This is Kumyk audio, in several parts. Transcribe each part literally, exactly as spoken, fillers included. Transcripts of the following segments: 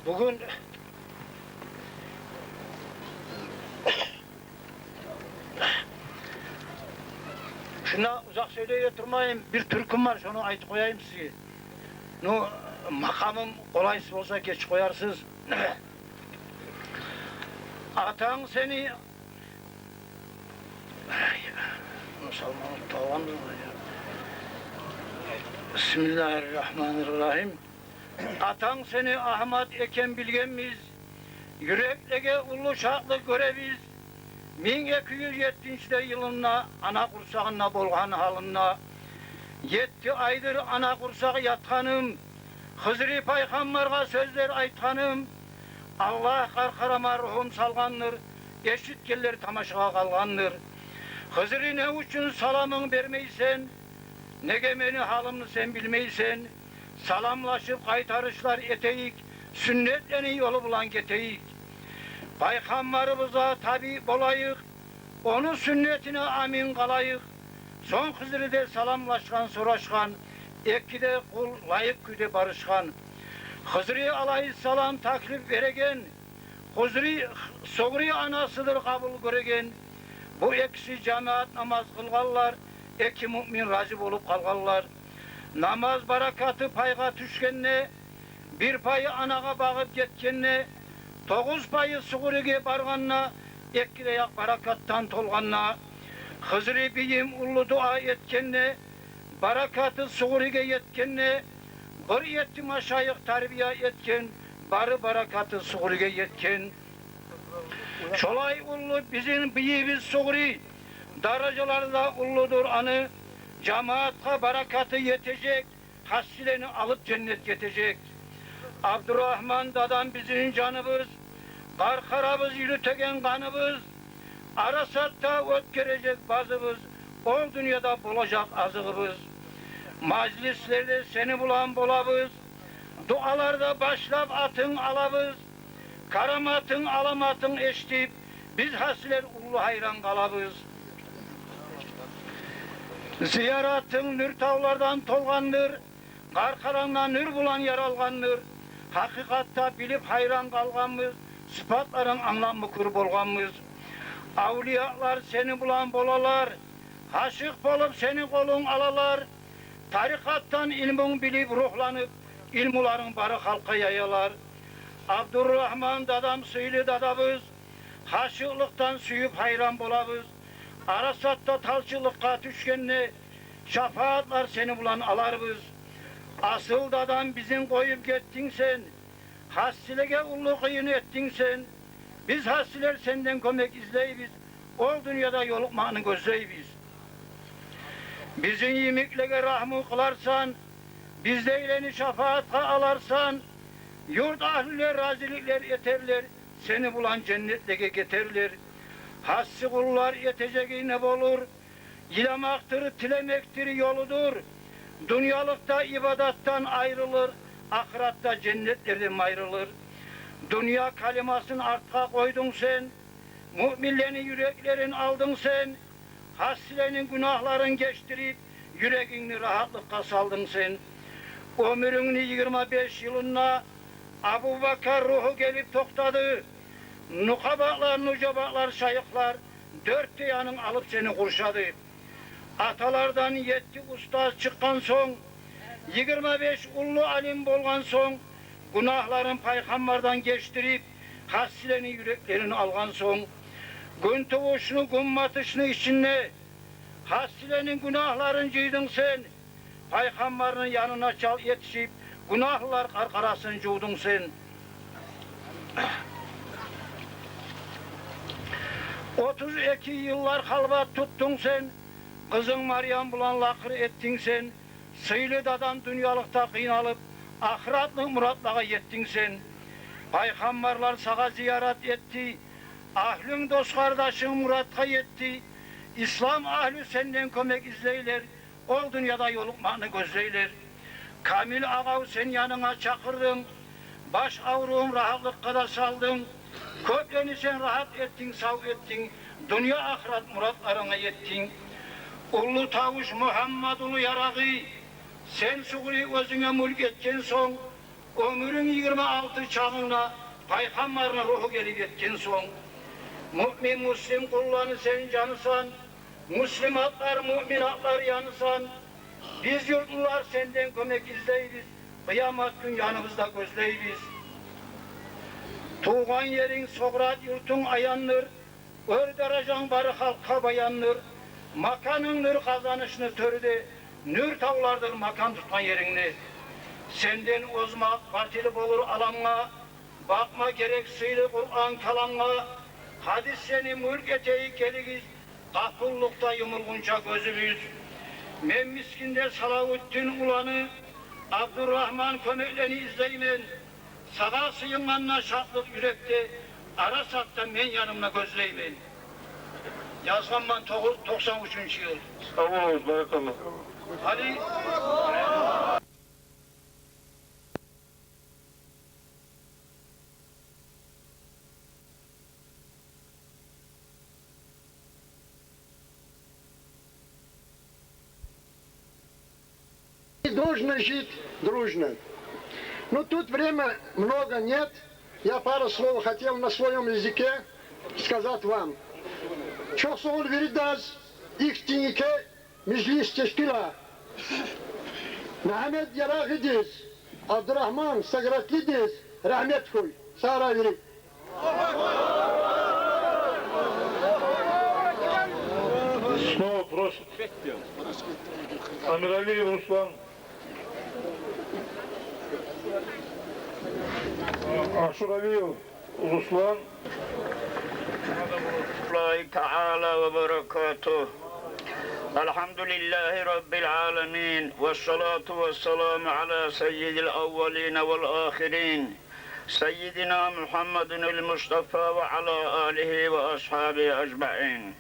Бугюн шунда узакъ сёйлей де турмайым, бир тюркюм бар, шону айтып къояйым сизге. Ну, макъамым къолайсыз болса, гечип къоярсыз. Атанг сени, бисмиллагьи ррагьмани ррагьим. Атанг сени Агьмат экен билгенбиз, юреклеге уллу шатлыкъ гёребиз. Минг эки юз еттинчи де йылында, ана къурсагъында болгъан гьалында, етти айдыр ана къурсакъ ятгъаным, Хизри пайхаммаргъа сёзлер айтгъаным, Аллагь къаркъарама ругьум салгъандыр, эшитгенлер тамашагъа къалгъандыр. Хизри, не учун саламынг бермейсен? Неге мени гьалымны сен билмейсен? Саламлашып къайтарышлар этейик, сюннетлени ёлу булан гетейик. Пайхаммарыбызгъа табиъ болайыкъ, ону сюннетине амин къалайыкъ. Сонг Хизри де саламлашгъан, сорашгъан, эки де къул лайыкъ кюйде барышгъан. Хизри алайгьиссалам таклиф береген, Хизри, Сугъри анасыдыр къабул гёреген. Бу экиси жамаат намаз къылгъанлар, эки муъмин рази болуп къалгъанлар. Намаз баракаты пайгъа тюшгенде, бир пайы анагъа багъып гетгенде, тогъуз пайы Сугъриге баргъанда, эки де якъ баракатдан толгъанда, Хизри бийим уллу дуа этгенде, баракаты Сугъриге етгенде, бир етти машайых тарбия этген, бары баракаты Сугъриге етген. Шолай уллу бизин бийибиз Сугъри, даражалары да уллудур аны, жамаатгъа баракаты етежек, гьассилени алып женнетге етежек. Абдурагьман дадам бизин жаныбыз, къаркъарабыз, юрютеген къаныбыз, Арасатда оьтгережек базыбыз, ол дюньяда болажакъ азыгъыбыз. Мажлислерде сени булан болабыз, дуаларда башлап атынг алабыз. Караматынг, аламатынг эшитип, биз гьассилер уллу гьайран къалабыз. Зияратынг нюр тавлардан толгъандыр, къаркъарангда нюр булан яралгъандыр. Гьакъыкъатда билип гьайран къалгъанбыз, сыпатларынг англап мюкюр болгъанбыз. Авлиялар сени булан болалар, гьашыкъ болуп сени къолунг алалар. Тарикъатдан илмунг билип, ругьланып, илмуларынг бары халкъгъа яялар. Абдурагьман дадам, сыйлы дадабыз, гьашыкълыкъдан сююп гьайран болабыз. Арасатда талчыкълыкъгъа тюшгенде, шапаатлар сени булан аларбыз. Асыл дадам, бизин къоюп гетдинг сен, гьассилеге уллу къыйын этдинг сен. Биз, гьассилер, сенден кёмек излейбиз, ол дюньяда ёлукъмакъны гёзлейбиз. Бизин йимиклеге рагьму къыларсан, биздейлени шапаатгъа аларсан, юрт агьлюлер разиликлер этерлер, сени булан женнетлеге гетерлер. Гьасси къуллар этежеги не болур? Йыламакъдыр, тилемекдир ёлудур. Дюньялыкъда ибадатдан айрылыр, ахыратда женнетлерден майрылыр. Дюнья калимасын артгъа къойдунг сен, муъминлени юреклерин алдынг сен. Гьассилени гюнагьларын гечдирип, юрегингни рагьатлыкъгъа салдынг сен. Оьмюрюнгню йигирма беш йылында Абубакар ругьу гелип токътады. Нукъабалар, нужабалар, шайыхлар дёрт де янынг алып сени къуршады. Аталардан етти устаз чыкъгъан сонг, йигирма беш уллу алим болгъан сонг, гюнагьларын пайхаммардан гечдирип, гьассилени юреклерин алгъан сонг, гюн тувушну, гюн батышны ичинде гьассилени гюнагьларын жыйдынг сен. Пайхаммарны янына чалт етишип, гюнагьлылар къаркъарасын жувдунг сен. Отуз эки йыллар халват тутдунг сен, къызынг Марьям булан лакъыр этдинг сен. Сыйлы дадам, дюньялыкъда къыйналып, ахыратлыкъ муратлагъа етдинг сен. Пайхаммарлар сагъа зиярат этди, агьлюнг, дос-къардашынг муратгъа етди. Ислам агьлю сенден кёмек излейлер, ол дюньяда ёлукъмакъны гёзлейлер. Камил агъав, сен янынга чакъырдынг, баш аврувун рагьатлыкъгъа да салдынг. Кёплени сен рагьат этдинг, сав этдинг, дюнья-ахырат муратларынга етдинг. Уллу тавуш Мугьаммадулу Ярагъы, сен Сугъри оьзюнге мюлк этген сонг, Оьмюрюнг йигирма алты чамында пайхаммарны ругьу гелип етген сонг, муъмин-муслим къулланы сен жанысан, муслиматлар, муъминатлар янындан. Биз, юртлулар, сенден кёмек излейбиз, къыямат гюн яныбызда гёзлейбиз. Тувгъан еринг Согърат юртунг аяндыр, оьр даражанг бары халкъгъа баяндыр. Маканынгдыр Къазанышны тёрю де, нюр тавлардыр макан тутгъан еринг де. Сенден озмакъ батил болур аламгъа, бакъма герек сыйлы Къуран каламгъа. Гьадис сени мюлк этейик гелигиз, къапуллукъда юмулгъунча гёзюбюз. Мен Мискинде Салавутдин уланы Абдурагьман Кёмеклени излеймен. Сагъа сыйынгъанда шатлыкъ юрекде, арасатда мен янымда гёзлеймен. Язгъанман тогъуз... токъсан уьчюнчю йыл. Сав болугъуз, баракалла. Гьали И должно жить дружно. Но тут время много нет. Я пару слов хотел на своём языке сказать вам. Чохсагъул виридаз ихтинге межлис тешкила. Магьаммат ярагъ эдиз, Абдурагьман сагратлидиз, рагьмат хой. Сара вири. Снова просит Амиралиев Руслан. Ашуралиев Руслан. الله تعالى وبركاته. الحمد لله رب العالمين، والصلاة والسلام على سيد الأولين والآخرين، سيدنا محمد المصطفى وعلى آله وأصحابه أجمعين.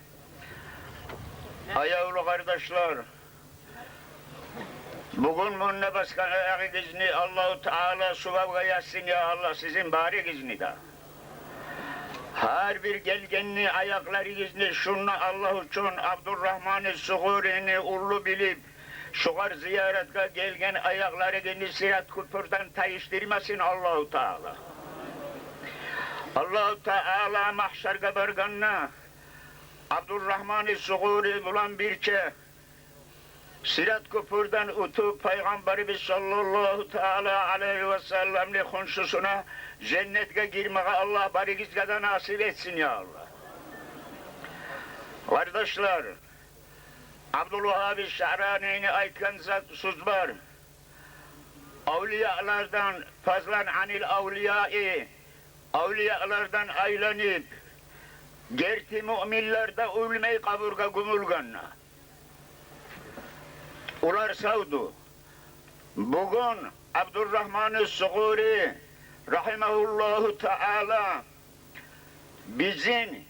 Аявлу къардашлар, бугюн мунда басгъан аягъыгъызны Аллагьу Таала сувапгъа язсын, я Аллагь, сизин барыгъызны да. Гьар бир гелгенни аякъларыгъызны шунда Аллагь учун Абдурагьмани Сугъурини уллу билип, шугъар зияратгъа гелген аякъларыгъызны сират кёпюрден тайышдырмасын Аллагьу Таала. Аллагьу Таала магьшаргъа баргъанда Абдурагьмани Сугъури булан бирче сират кёпюрден оьтюп, Пайгъамбарыбыз саллаллагьу таала алайгьи ва салламны хоншусуна женнетге гирмеге Аллагь барыгъызгъа да насип этсин, я Аллагь. Къардашлар, Абдулвагьаби Шаъранини айтгъан зат, сёз бар. Авлиялардан, фазлан анил авлияи, авлиялардан айланып, герти муъминлер де оьлмей къабургъа гёмюлгенде. Олар савду. Бугюн Абдурагьмани Сугъури, рагьимагьуллагьу таала, бизин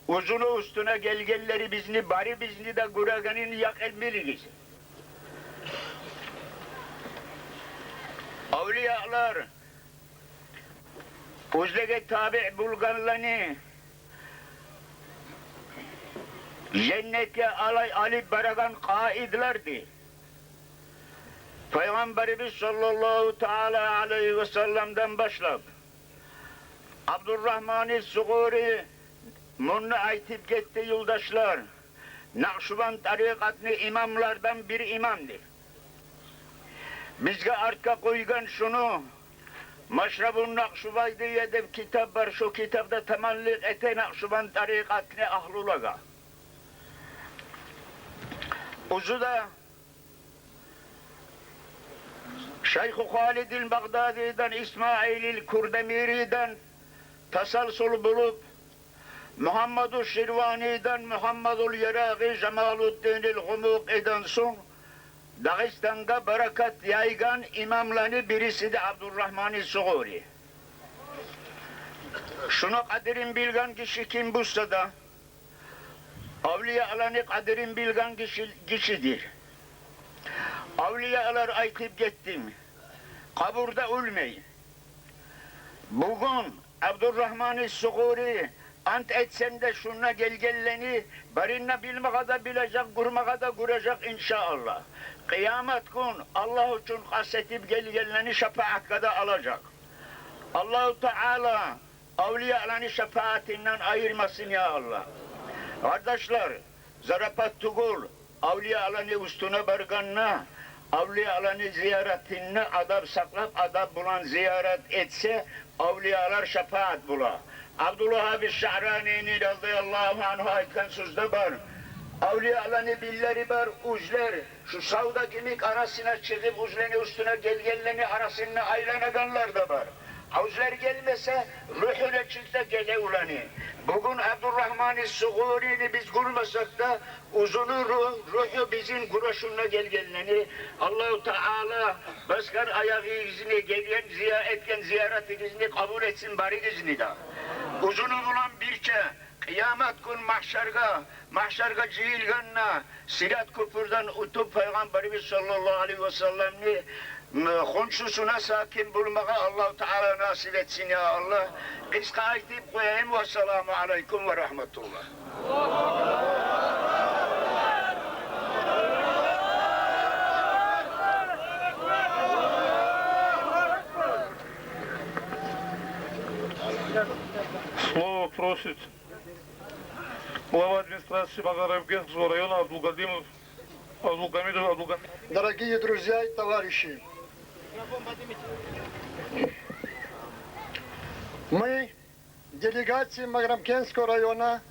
оьзюню уьстюне гелгенлерибизни барыбызны да гюрегинин якъын билигиз. Авлиялар оьзлеге табиъ болгъанланы женнетге алай алып барагъан къаидлерди. Пайгъамбарыбыз саллаллагьу таала алайгьи ва салламдан башлап, Абдурагьмани Сугъури мунда айтып гетди, юлдашлар, Накъшубанд тарикъатны имамлардан бир имамдыр. Бизге артгъа къойгъан шуну, Машрабун Накъшубандия деп китап бар, шо китапда таманлыкъ эте Накъшубанд тарикъатны агьлулагъа. Оьзю де Шайху Халидил Багъдадиден, Исмаилил Курдамириден тасалсул болуп, Мугьаммаду Ширваниден, Мугьаммадул Ярагъи, Жамалуддинил Гъумукъиден сонг Дагъыстангъа баракат яйгъан имамланы бириси де Абдурагьмани Сугъури. Шуну къадирин билген гиши ким буса да, авлияланы къадирин билген гиши, гишидир. Авлиялар, айтып гетдим, къабурда оьлмей. Бугюн Абдурагьмани Сугъури Ант этсем де, шунда гелгенлени барын да билмагъа да билежек, гёрмеге де гёрежек, иншааллагь. Къыямат гюн Аллагь учун къаст этип гелгенлени шапаатгъа да алажакъ. Аллагьу Таала авлияланы шапаатындан айырмасын, я Аллагь. Къардашлар, зарапат тюгюл, авлияланы уьстюне баргъанда, авлияланы зияратында адаб сакълап, адаб булан зиярат этсе, авлиялар шапаат бола. Абдулвагьаб Шаъранини, радияллагьу ангьу, айтгъан сёз де бар: авлияланы бирлери бар, оьзлер шу савда йимик арасына чыгъып, оьзлени уьстюне гелгенлени арасында айланагъанлар да бар. Оьзлер гелмесе, ругьу нечик де геле оланы. Бугюн Абдурагьман Сугъурини биз гёрмесек де, оьзюню ру-, ругьу бизин гёре шунда гелгенлени. Аллагьу Таала басгъан аягъыгъызны, гелген зия-, этген зияратыгъызны къабул этсин барыгъызны да. Оьзюню булан бирче къыямат гюн магьшаргъа, магьшаргъа жыйылгъанда, Сират кёпюрден оьтюп, Пайгъамбарыбыз саллаллагьу алайгьи ва салламны, м, хоншусуна сакин болмагъа Аллагьу Таала насип этсин, я Аллагь. Къысгъа айтып къояйым. Вассаламу алайкум ва рагьматуллагь. Слово просит глава администрации Магарамкентского района Абдулгадимов, Абдулгамидов Абдулгамид. Дорогие друзья и товарищи, мы, делегация Магарамкентского района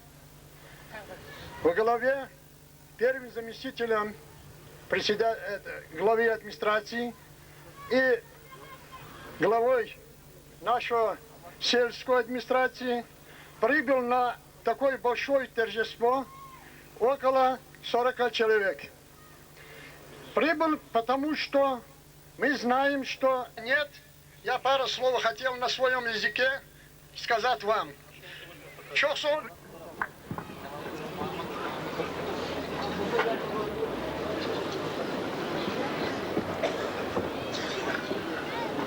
во главе первым заместителем председа-, э, главы администрации и главой нашего сельской администрации, прибыл на такое большое торжество, около сорока человек. Прибыл, потому что мы знаем, что нет. Я пару слов хотел на своём языке сказать вам. Чохсо.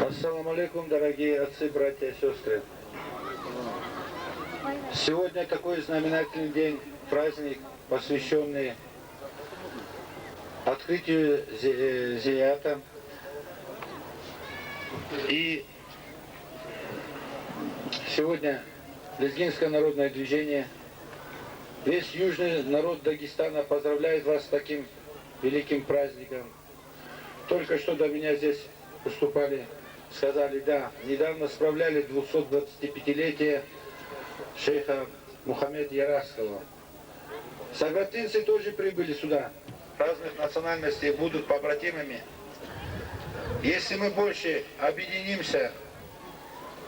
Ассаламу алейкум, дорогие отцы, братья и сёстры. Сегодня такой знаменательный день, праздник, посвящённый открытию зи-, э, зиярата. И сегодня Лезгинское народное движение, весь южный народ Дагестана поздравляет вас с таким великим праздником. Только что до меня здесь выступали, сказали, да, недавно справляли двухсот двадцатипятилетие шейха Мухаммед Ярахского. Сагатинцы тоже прибыли сюда. Разных национальностей будут побратимами. Если мы больше объединимся,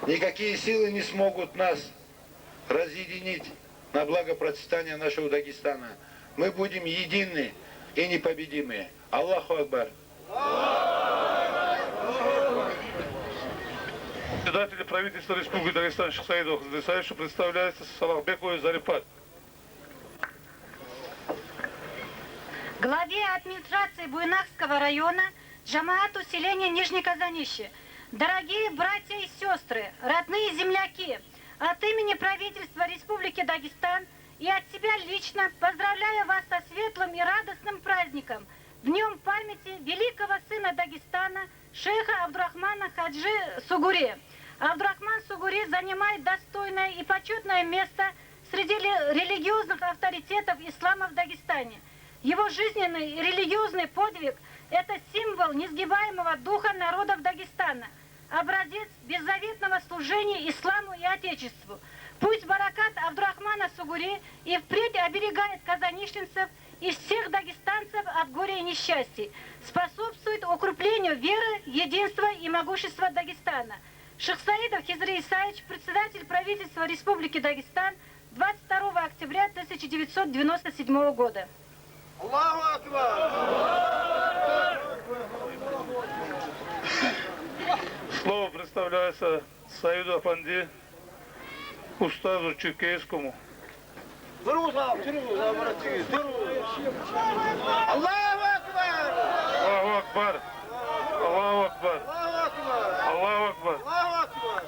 никакие силы не смогут нас разъединить на благо процветания нашего Дагестана. Мы будем едины и непобедимы. Аллаху Акбар! Председатель правительства Республики Дагестан Шихсаидов Хизри Исаевич представляется Салахбековой Зарипат. Главе администрации Буйнакского района, жамаату селения Нижнее Казанище, дорогие братья и сёстры, родные земляки, от имени правительства Республики Дагестан и от себя лично поздравляю вас со светлым и радостным праздником, днём памяти великого сына Дагестана, шейха Абдурахмана Хаджи Сугури. Абдурахман Сугури занимает достойное и почётное место среди ле-, религиозных авторитетов ислама в Дагестане. Его жизненный и религиозный подвиг — это символ несгибаемого духа народов Дагестана, образец беззаветного служения исламу и Отечеству. Пусть баракат Абдурахмана Сугури и впредь оберегает казанищенцев и всех дагестанцев от горя и несчастий, способствует укреплению веры, единства и могущества Дагестана. Шихсаидов Хизри Исаевич, председатель правительства Республики Дагестан, двадцать второго октября тысяча девятьсот девяносто седьмого года. Аллаху Акбар! Слово предоставляется Саиду Афанди, устазу Черкесскому. Туругъуз, агъа, туругъуз, агъа, братчыгъыз, туругъуз. Аллаху Акбар! Аллаху Акбар! Аллаху Акбар! Аллаху Акбар! Аллаху Акбар! Аллаху Акбар!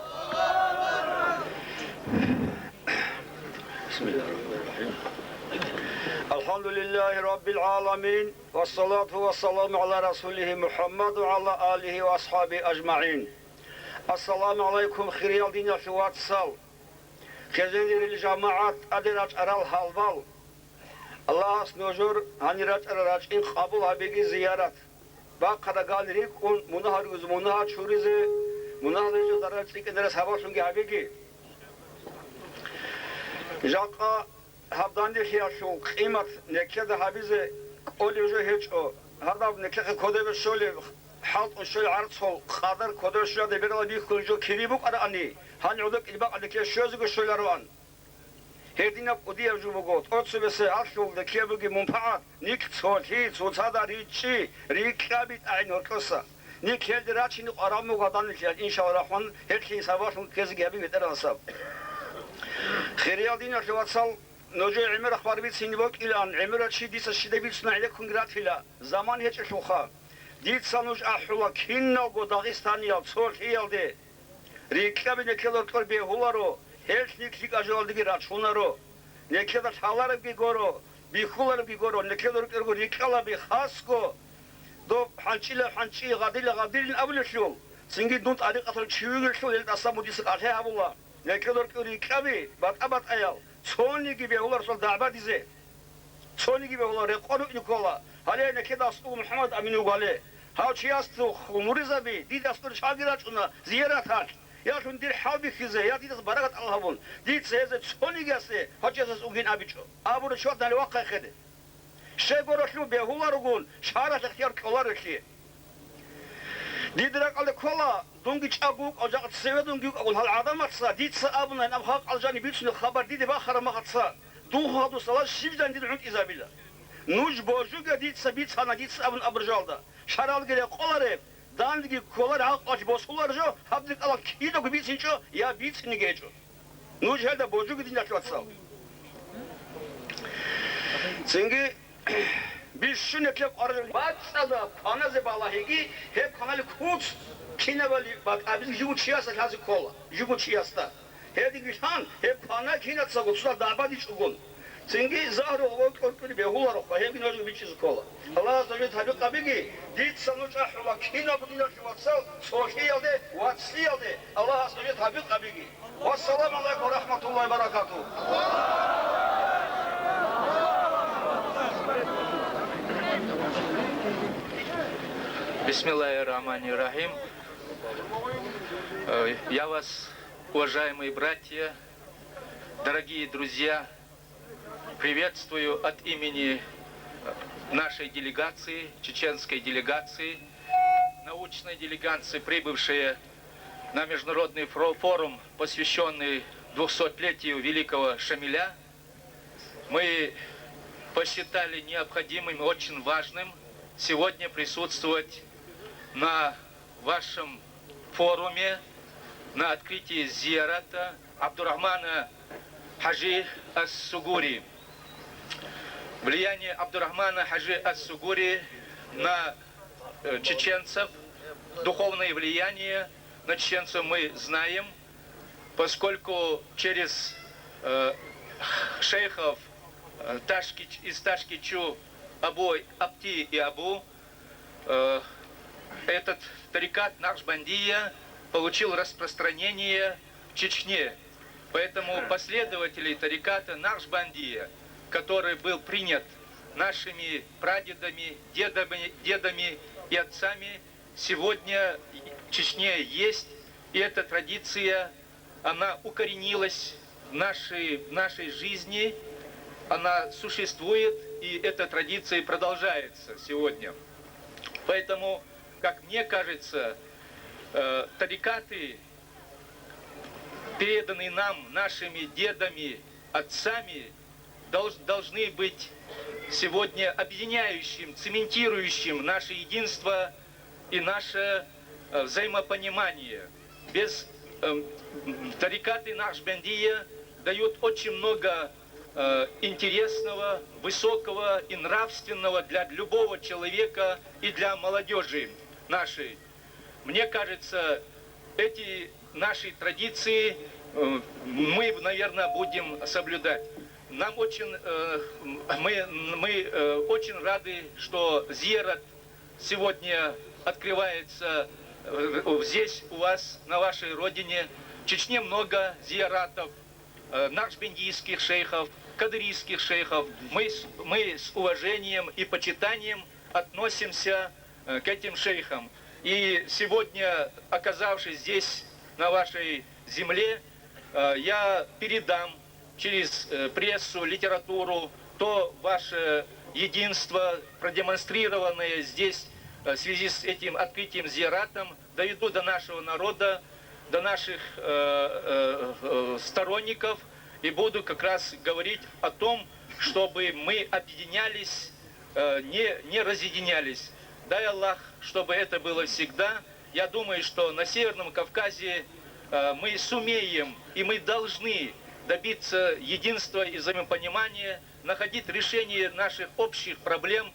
Альгьамдулиллагьи раббиль аламин. Вассалату вассаламу аля расулигьи Мугьаммад ва аля алигьи ва асгьабигьи ажмаин. Ассаламу алайкум, хириал дин ягьлю вацал. Хезендирил жамаат, адер ачӀарал гьалвал. Аллагьас ножор гьанира чӀара рачӀин къабул гьабиги зиярат. Бахъара гал рикӀкӀун, мунагьар гуз мунагьа чуризе, мунагьлар жо зарар цӀикӀкӀенара сабаблъунги гьабиги. Жакъа гьабдандихиялъул къимат некеда гьабизе кӀолев жо гьечӀо. Гьадаб некехъе кодеве шолев, хӀалтӀун шолев гӀарцул къадар кодеве шолев де берла бихьун жо кири букӀарани, гьанивда килбакъ неке шозугу шоларван. Гьердинаб удияв жубуго, тӀоцебесе гьалъул декебуги мунпагӀат, нилъ цолъи, цуцада риччи, рикӀаби тӀагӀин гьоркьоса. Нилъ гьелде рачини къарамуга данилъял, иншаллагь рахман, гьелъин сабаблъун ккезиги гьабиги бетӀер гьасаб. Хириал дин ягьлю вацал, ножо гӀемер ахбар бицин бокилан, гӀемер чи дица шиде бицуна гӀелекунги ратила, заман гьечӀелъулха. Дица нуж ахӀула киналго дагъистаниял цолъиялде. РикӀаби некелар кӀур бегьуларо, гьелъ нилъ-нилъ ажалалдиги рачунаро. Некеда лъаларабги гуро, бихьуларабги гуро, некелар кӀургу рикӀалаби хасго. Доб хӀанчӀила хӀанчӀи, гъадила гъадилин абулелъул, цинги дун тӀарикъатал чуюгелъул, эл тӀаса мудиса къалъе гьабула. Некелар кӀур рикӀаби батӀа-батӀаял, цониги бегьулар сол дагӀба дизе. Цониги бегьулар рекъон уьникола. Гьале некедас у Мугьаммад Амин угали. Гьав чиясду хумуризаби, дидас кӀур чагира чӀуна зияратал. Я шун дир гьал бихизе, я дидас барагат алгьабун. Дица гьезе цонигиасе, гьав чиясас угин абичӀо. Абур чуат дали вахъай хеде. Ше горолъу бегьулар угун, шарал ихтияр кӀолар эхи. Дидира кӀалда кола, дунги чӀагу, кӀалжакъ цеве дунги, кӀагул гьал адаматса, дица абунай, ам хакъ алжани бицуни хабар диде бахара махатса, дун хадусала шивдан дин гьунтӀизабила. Нуж божуге дица бицана, дица абун абуржалда. Шаралги рекъоларе, данги колар гьакъ ач босулар жо, гьабди кӀалал кидаку бицинчӀо, я бицинги гьечӀо. Нуж гьелда божуги дин ягьлю вацал. Цинги бишшуне кеп аржа бацада кваназе балагьиги, гьеб кванали куц кинавали бат абиз жугу чияса лази кола, жугу чияста. Гьедиги лъан, гьеб квана кинаца гуцла дагӀба дичӀугун. Цинги загьру гъо кӀуркӀури бегьулар, хва гьебги ножу бичӀиз кола. Аллагьас ножу тавфикъ гьабиги, дица нуж ахӀула кинабу дин ягьлю вацал, цолъиялде, вацлиялде, Аллагьас ножу тавфикъ гьабиги. Вассаламу алейкум ва рахматуллахи ва баракатух. Бисмиллахир рахманир рахим. Э, я вас, уважаемые братья, дорогие друзья, приветствую от имени, э, нашей делегации, чеченской делегации, научной делегации, прибывшие на международный фро-, форум, посвящённый двухсотлетию великого Шамиля. Мы посчитали необходимым и очень важным сегодня присутствовать на вашем форуме, на открытии зиярата Абдурахмана Хаджи ас-Сугури. Влияние Абдурахмана Хаджи ас-Сугури на, э, чеченцев, духовное влияние на чеченцев мы знаем, поскольку через, э, шейхов, э, Ташки-, из Ташкичу Абу Апти и Абу, э, этот тарикат Накшбандия получил распространение в Чечне. Поэтому последователи тариката Накшбандия, который был принят нашими прадедами, дедами, дедами и отцами, сегодня в Чечне есть, и эта традиция, она укоренилась в нашей, в нашей жизни, она существует, и эта традиция продолжается сегодня. Поэтому, как мне кажется, э, тарикаты, переданные нам нашими дедами, отцами, долж-, должны быть сегодня объединяющим, цементирующим наше единство и наше, э, взаимопонимание. Без, эм, тарикаты Накшбандия дают очень много, э, интересного, высокого и нравственного для любого человека и для молодёжи нашей. Мне кажется, эти наши традиции, э, мы, наверное, будем соблюдать. Нам очень, э, мы, мы, э, очень рады, что зиярат сегодня открывается, э, здесь, у вас, на вашей родине. В Чечне много зияратов, э, накшбендийских шейхов, кадрийских шейхов. Мы с, мы с уважением и почитанием относимся, э, к этим шейхам. И сегодня, оказавшись здесь, на вашей земле, э, я передам через, э, прессу, литературу то ваше единство, продемонстрированное здесь, э, в связи с этим открытием зияратом, доведу до нашего народа, до наших, э, э, э, сторонников, и буду как раз говорить о том, чтобы мы объединялись, э, не, не разъединялись. Дай Аллах, чтобы это было всегда. Я думаю, что на Северном Кавказе, э, мы сумеем и мы должны добиться единства и взаимопонимания, находить решение наших общих проблем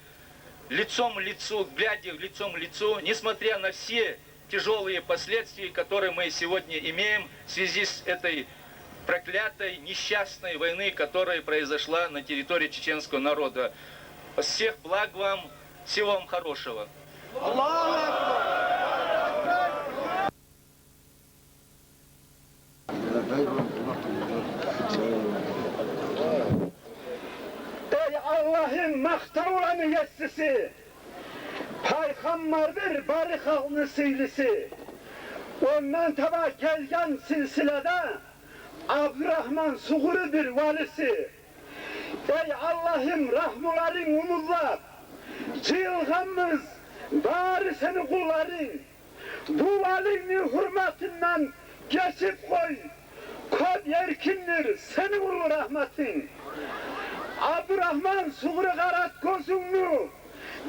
лицом к лицу, глядя лицом к лицу, несмотря на все тяжёлые последствия, которые мы сегодня имеем в связи с этой проклятой, несчастной войны, которая произошла на территории чеченского народа. Всех благ вам, всего вам хорошего. Эй Аллагьым, макътавланы есиси, пайхаммардыр бары халкъны сыйлысы. Ондан таба гелген силсилада Абдурагьман Сугъурудур валиси. Эй Аллагьым, рагьмуларынг умутлап, жыйылгъанбыз бары сени къулларынг. Бу валингни гьюрметинден гечип къой, кёп эркиндир сени уллу рагьматынг. Абдурагьман Сугъуру, къарат гёзюнгню,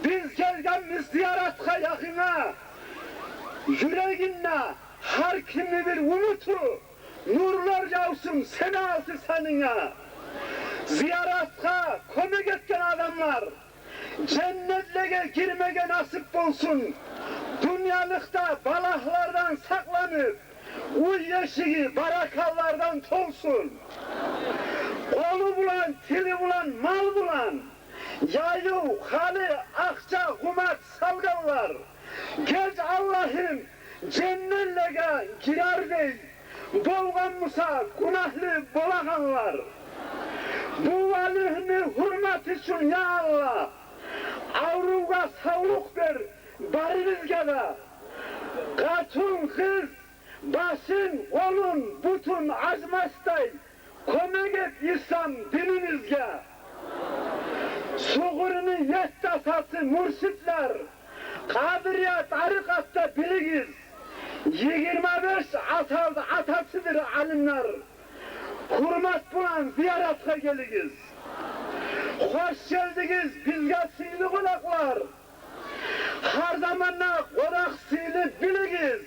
биз гелгенбиз зияратгъа ягъынга. Юрегинде гьар кимни бир умуту, нурлар явсун сени алты санынга. Зияратгъа кёмек этген адамлар женнетлеге гирмеге насип болсун. Дюньялыкъда балагьлардан сакъланып, уьй эшиги баракаллардан толсун. Къолу булан, тили булан, мал булан яйыв, халы, акъча, къумач салгъанлар, геч, Аллагьым, женнетлеге гирердей болгъан буса гюнагьлы болагъанлар. Бу валигьни гьюрмети учун, я Аллагь, аврувгъа савлукъ бер барыбызгъа да. Къатын, къыз, башын, къолун, бутун ажмасдай кёмек эт ислам динибизге. Сугъуруну етти атасы муршитлер, Къадирия тарикъатда билигиз, йигирма беш ата-, атасыдыр алимлер. Гьюрмет булан зияратгъа гелигиз. Хош гелдигиз бизге, сыйлы къонакълар. Гьар заманда къонакъ сыйлы билигиз.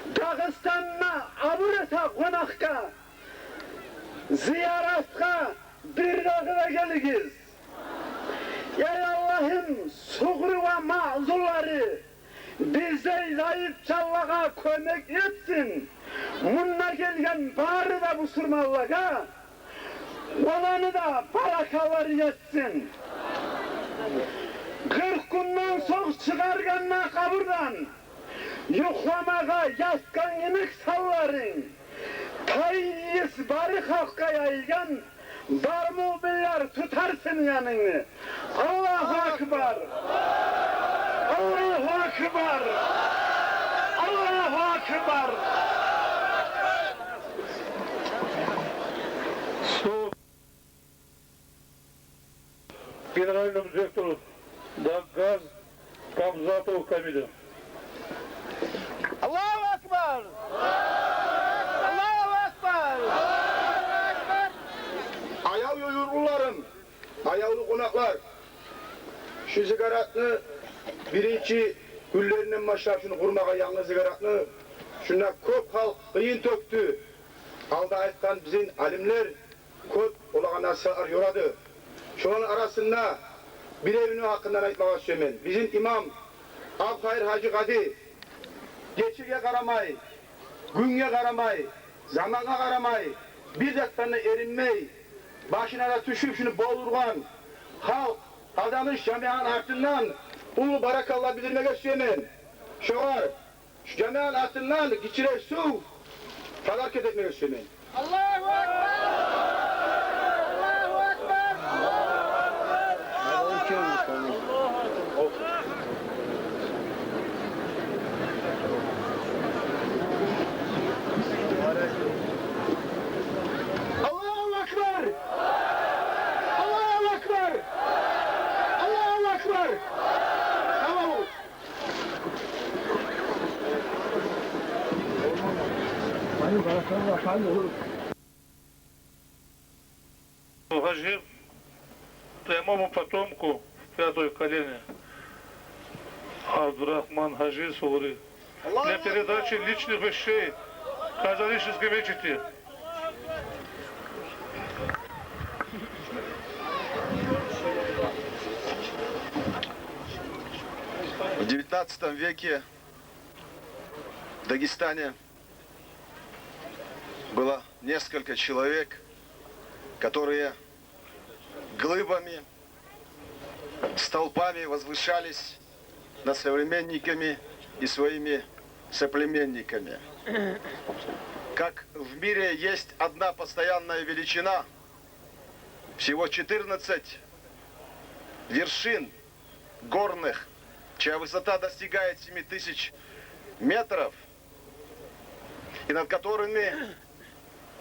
Дагъыстанда абур эте къонакъгъа, зияратгъа бирдагъы да гелигиз. Эй Аллагьым, Сугъуру ва маъзунлары, биздей зайып жанлагъа кёмек этсин. Мунда гелген бары да бусурманлагъа оланы да баракалары етсин. Къыркъ гюнден сонг чыгъаргъанда къабурдан, юхламагъа ятгъан йимик санларынг, тайын ийис бары халкъгъа яйгъан, бар муъминлер тутар сени янынгны. Аллагьу акбар! Аллагьу акбар! Аллагьу акбар! Генеральному директору Даггаз Гамзатову Камида. Аллагьу акбар! Аллагьу акбар! Аявлу юртлуларым, аявлу къонакълар, шу зигаратны биринчи гюнлеринден башлап, шуну къурмагъа, янгы зигаратны, шунда кёп халкъ къыйын тёкдю. Алда айтгъан бизин алимлер кёп олагъа насигьатлар ёрады. Шоланы арасында биревню гьакъындан айтмагъа сюемен. Бизин имам Абухайыр гьажи къади гечеге къарамай, гюнге къарамай, замангъа къарамай, бир затдан да эринмей, Башына да тюшюп, шуну болдургъан халкъ, Къазаныш жамиятны атындан уллу баракалла билдирмеге сюемен. Шогъар шу жамиятны атындан гиччирек сув подарка этмеге сюемен. Аллагьу акбар! Аллагьу акбар! Аллагьу акбар! Аллагьу акбар! Аллагьу акбар! Аллагьу Гьажи, прямому потомку, пятое колено, Абдурахман Гьажи Сугъури. Для передачи личных вещей Казанышской мечети. В девятнадцатом веке в Дагестане было несколько человек, которые глыбами, столпами возвышались над современниками и своими соплеменниками. Как в мире есть одна постоянная величина, всего четырнадцать вершин горных, чья высота достигает семи тысяч метров, и над которыми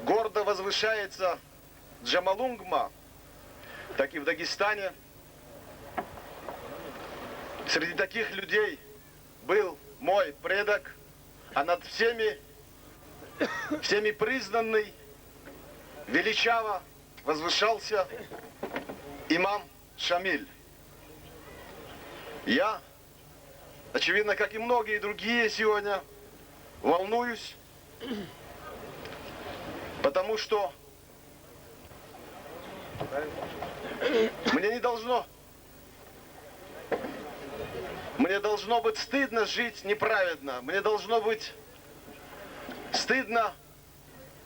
гордо возвышается Джомолунгма, так и в Дагестане среди таких людей был мой предок, а над всеми, всеми признанный, величаво возвышался имам Шамиль. Я, очевидно, как и многие другие сегодня, волнуюсь, потому что мне не должно, мне должно быть стыдно жить неправедно, мне должно быть стыдно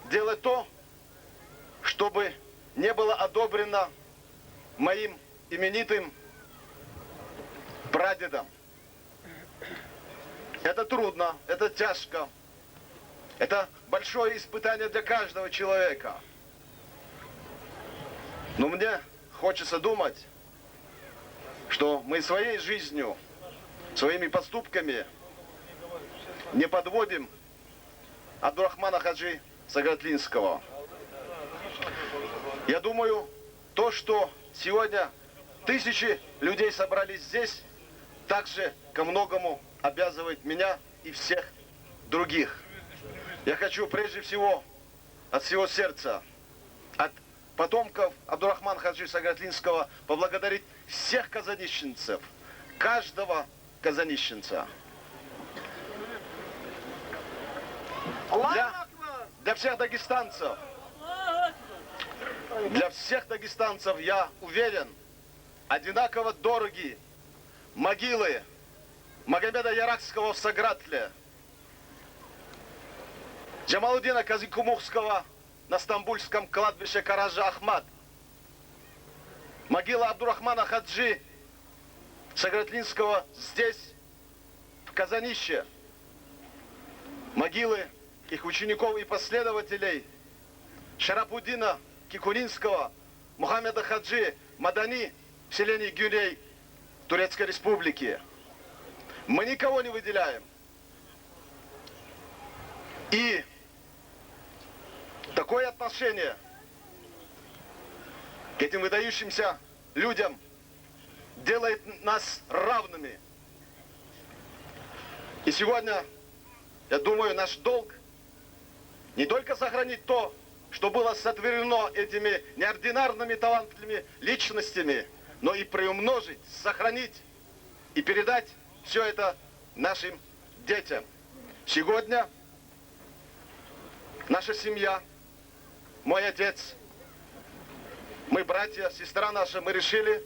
делать то, чтобы не было одобрено моим именитым прадедом. Это трудно, это тяжко. Это большое испытание для каждого человека. Но мне хочется думать, что мы своей жизнью, своими поступками не подводим Абдурахмана Хаджи Сагратлинского. Я думаю, то, что сегодня тысячи людей собрались здесь, также ко многому обязывает меня и всех других. Я хочу прежде всего от всего сердца, от потомков Абдурахмана Хаджи Сагратлинского поблагодарить всех казанищенцев, каждого казанищенца. Для, для всех дагестанцев, для всех дагестанцев, я уверен, одинаково дороги могилы Магомеда Яракского в Сагратле, Джамалуддина Казикумухского на стамбульском кладбище Караджа Ахмат, могила Абдурахмана Хаджи Сагратлинского здесь, в Казанище, могилы их учеников и последователей Шарапуддина Кикунинского, Мухаммеда Хаджи Мадани в селении Гюней Турецкой Республики. Мы никого не выделяем. И такое отношение к этим выдающимся людям делает нас равными. И сегодня, я думаю, наш долг не только сохранить то, что было сотворено этими неординарными талантливыми личностями, но и приумножить, сохранить и передать всё это нашим детям. Сегодня наша семья, мой отец, мы братья, сестра наша, мы решили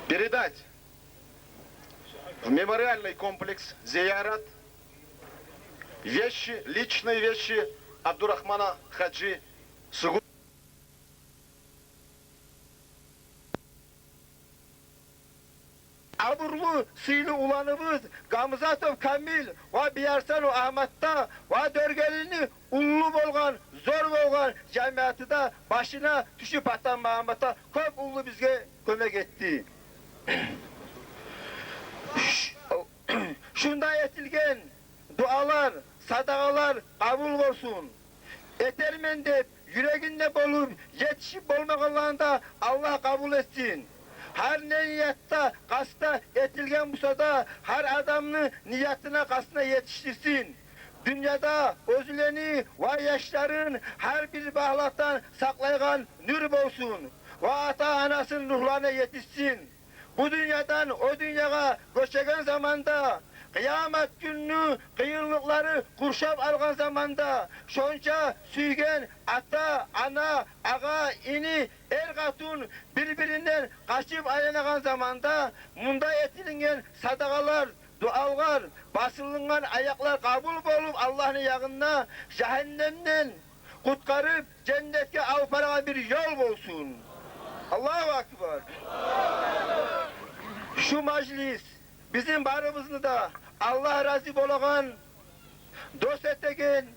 передать в мемориальный комплекс «Зиярат» вещи, личные вещи Абдурахмана Хаджи Сугу- уллу сыйлы уланыбыз Гамзатов Камил ва Биярсанов Агьматда ва Дёргелини уллу болгъан, зор болгъан жамиятыда башына тюшюп Атамагьамматда кёп уллу бизге кёмек этди. Шунда этилген дуалар, садагъалар къабул болсун. Этермен деп юрегинде болуп, етишип болмагъанланы да Аллагь къабул этсин. Гьар не ниятда, къастда этилген буса да, гьар адамны ниятына, къастына етишдирсин. Дюньяда оьзлени ва яшларын гьар бир балагьдан сакълайгъан нюр болсун ва ата-анасыны ругьларына етишсин. Бу дюньядан о дюньягъа гёчеген заманда, къыямат гюнню къыйынлыкълары къуршап алгъан заманда, шонча сюйген ата, ана, агъа, ини, эр-къатын бир-биринден къачып айланагъан заманда, мунда этилинген садагъалар, дуалар, басылынгъан аякълар къабул болуп, Аллагьны ягъында жагьаннемден къутгъарып, женнетге алып барагъан бир ёл болсун. Аллагьу акбар. Шу мажлис бизин барыбызны да Аллагь рази болагъан, дос этеген,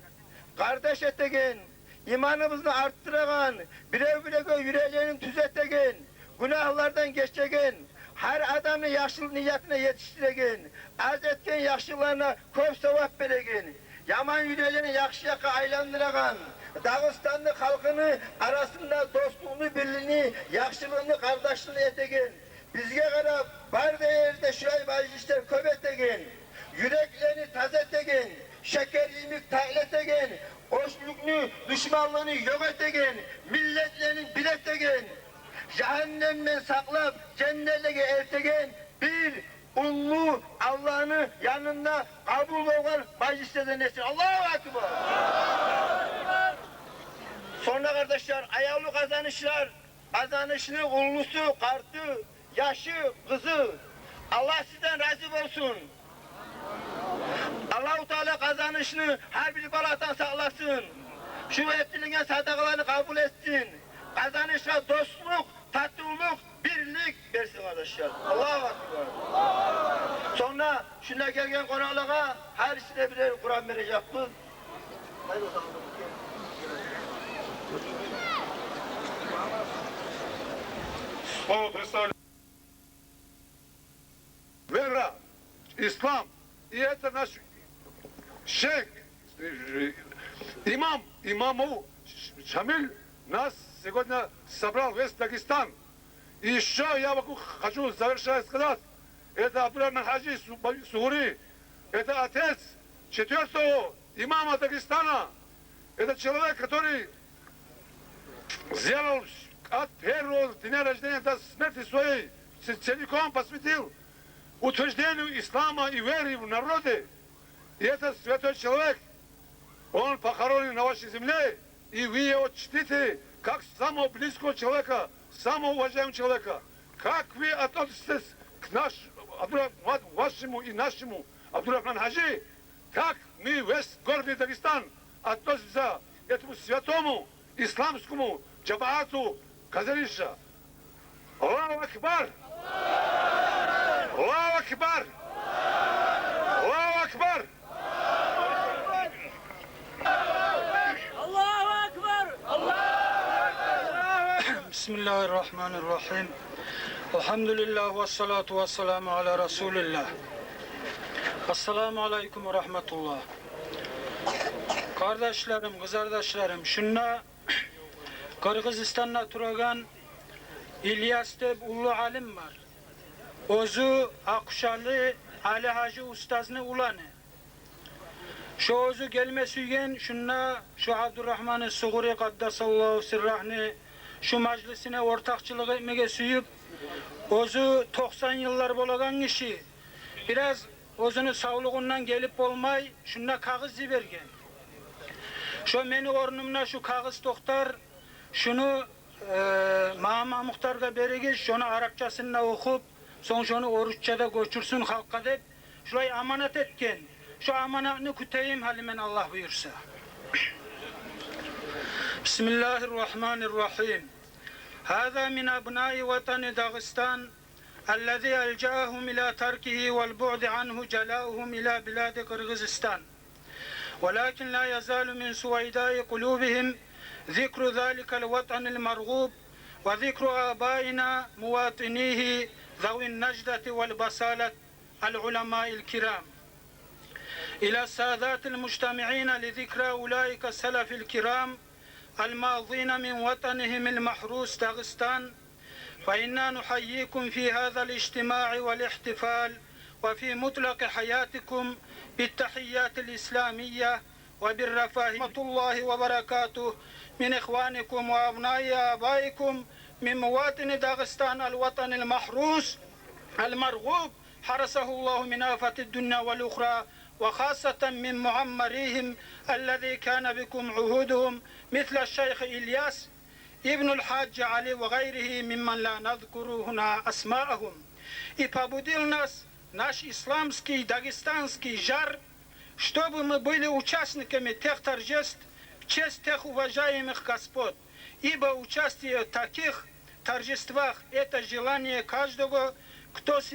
къардаш этеген, иманыбызны артдырагъан, бирев-биревге юреклерин тюзетеген, гюнагьлардан гечеген, гьар адамны яхшылыкъ ниятына етишдиреген, аз этген яхшылыкъларына кёп савап береген, яман юреклени яхшы якъгъа айландырагъан, Дагъыстанны халкъыны арасында дослукъну, бирлигини, яхшылыкъны, къардашлыкъны этеген, бизге къарап, бар да ерде шулай мажлислер кёп этеген, юреклени таза этеген, шекер йимик татли этеген, оьчлюкню, душманлыкъны ёкъ этеген, миллетлени бир этеген, жагьаннемден сакълап, женнетлеге элтеген бир уллу Аллагьны янында къабул болгъан мажлислерден этсин. Аллагьу акбар! Сонг да, къардашлар, аявлу Къазанышлылар, Къазанышны уллусу, къарты, яшы, къызы, Аллагь сизден рази болсун. Аллагьу Таала Къазанышны гьар бир балагьдан сакъласын. Шу этилинген садагъаланы къабул этсин. Къазанышгъа дослукъ, татывлукъ, бирлик берсин, къардашлар. Аллагьу акбар. Сонг да шунда гелген къонакълагъа гьарисине бирер Къуран бережекбиз. Слово предоставляю. Вера, ислам. И это наш шейх, э, имам, имаму Шамиль нас сегодня собрал весь Дагестан. И ещё я могу, хочу завершая сказать, это Абдурахман Хаджи Су-, Сугури, это отец четвёртого имама Дагестана. Это человек, который сделал от первого дня рождения до смерти своей, ц-, целиком посвятил утверждению ислама и веры в народе. И этот святой человек, он похоронен на вашей земле, и вы его чтите как самого близкого человека, самого уважаемого человека. Как вы относитесь к наш-, Абдура-, ва-, вашему и нашему Абдурахман Хаджи, так мы, весь горный Дагестан, относимся к этому святому исламскому джамаату Къазаныша. Аллаху акбар! Аллаху акбар! Аллаху акбар! Аллаху акбар! Аллаху акбар! Бисмиллагьир рагьманир рагьим. Алгьамдулиллагь, вассалату вассаламу аля расулиллагь. Ассаламу алейкум ва рагьматуллагь. Къардашларым, къызардашларым, шунда Къыргъызстанда турагъан Ильяс деп уллу алим бар. Оьзю Акъушалы Али-гьажи устазны уланы. Шо оьзю гелме сюйген, шунда шо Абдурагьманы Сугъури къаддасаллагьу сиррагьны шо мажлисине ортакъчылыкъ этмеге сююп, оьзю токъсан йыллар болагъан гиши, бираз оьзюню савлугъундан гелип болмай, шунда кагъыз йиберген. Шо мени орнумда шо кагъыз токътар, шуну э, Магьаммат Мухтаргъа беригиз, шону арапчасын да охуп, сонг шону орусча да гёчюрсюн халкъгъа деп, шулай аманат этген. Шо аманатны кютейим гьали мен, Аллагь буюрса. Бисмиллагьир рагьманир рагьим. Гьаза мин абнаи ватани Дагъыстан. الذي ألجأهم إلى تركه والبعد عنه جلاؤهم إلى بلاد قرغيزستان، ولكن لا يزال من سويداء قلوبهم ذكر ذلك الوطن المرغوب وذكر آبائنا مواطنيه ذوي النجدة والبصالة العلماء الكرام، إلى السادات المجتمعين لذكرى أولئك السلف الكرام الماضين من وطنهم المحروس داغستان، فإنا نحييكم في هذا الاجتماع والاحتفال وفي مطلق حياتكم بالتحيات الإسلامية وبالرفاهية. ورحمة الله وبركاته من إخوانكم وأبناء آبائكم من مواطني داغستان الوطن المحروس المرغوب، حرسه الله من آفات الدنيا والأخرى، وخاصة من معمريهم الذي كان بكم عهودهم، مثل الشيخ إلياس ابن الحاج علي وغيره ممن لا نذكر هنا أسماءهم. И побудил нас наш исламский дагестанский жар, чтобы мы были участниками тех торжеств в честь тех уважаемых господ, ибо участие в таких торжествах — это желание каждого, кто с,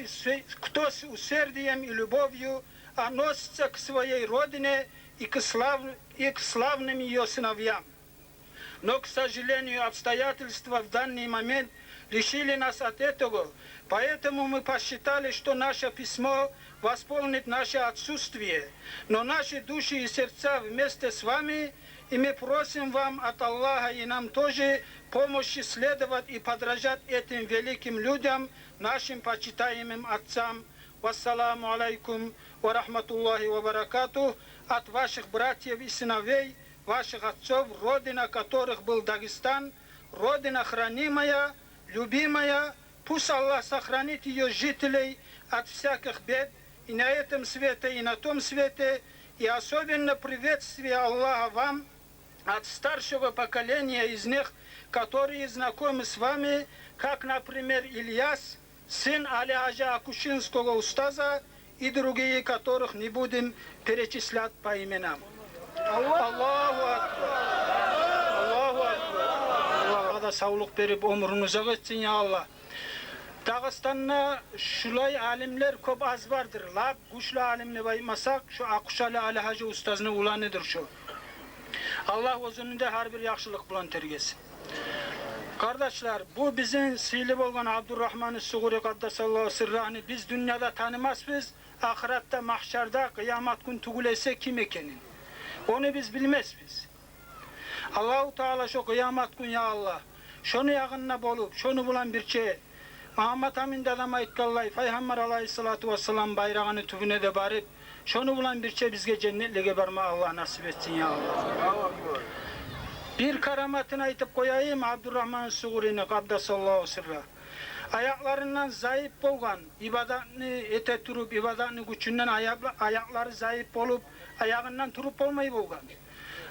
кто с усердием и любовью относится к своей родине и к слав-, и к славным её сыновьям. Но, к сожалению, обстоятельства в данный момент лишили нас от этого, поэтому мы посчитали, что наше письмо восполнит наше отсутствие, но наши души и сердца вместе с вами, и мы просим вам от Аллаха и нам тоже помощи следовать и подражать этим великим людям, нашим почитаемым отцам. Вассаламу алейкум ва рахматуллахи ва баракатух. От ваших братьев и сыновей, ваших отцов, родина которых был Дагестан, родина хранимая, любимая. Пусть Аллах сохранит её жителей от всяких бед и на этом свете, и на том свете, и особенно приветствие Аллаха вам от старшего поколения из них, которые знакомы с вами, как, например, Ильяс, сын Али-Гьажи Акушинского устаза, и другие, которых не будем перечислять по именам. Аллагьу акбар! Аллагьу акбар! Аллагь да савлукъ берип, оьмюрюн узакъ этсин, я Аллагь. Дагъыстанда шулай алимлер кёп аз бардыр. Лап гючлю алим деп айтмасакъ, шу Акушали Али-Гьажи устазны уланыдыр шу. Аллагь оьзюню де гьар бир яхшылыкъ булан тергесин. Къардашлар, бу бизин сыйлы болгъан Абдуррагьман ас-Сугъури къаддасаллагьу сиррагьны биз дюньяда танымасбыз, ахыратда, магьшарда, къыямат гюн тюгюл эсе ким экенин. Ону биз билмесбиз. Аллагьу Таала шо къыямат гюн, я Аллагь, шону ягъында болуп, шону булан бирче, Магьаммат Амин дадам айтгъанлай, Пайхаммар алайгьиссалату вассалам байрагъыны тюбюне де барып, шону булан бирче бизге женнетлеге барма Аллагь насип этсин, я Аллагь. Бир караматын айтып къояйым Абдуррагьман ас-Сугъурини къаддасаллагьу сиррагь. Аякъларындан зайып болгъан, ибадатны эте туруп, ибадатны гючюнден аякъла-, аякълары зайып болуп, аягъындан туруп болмай болгъан.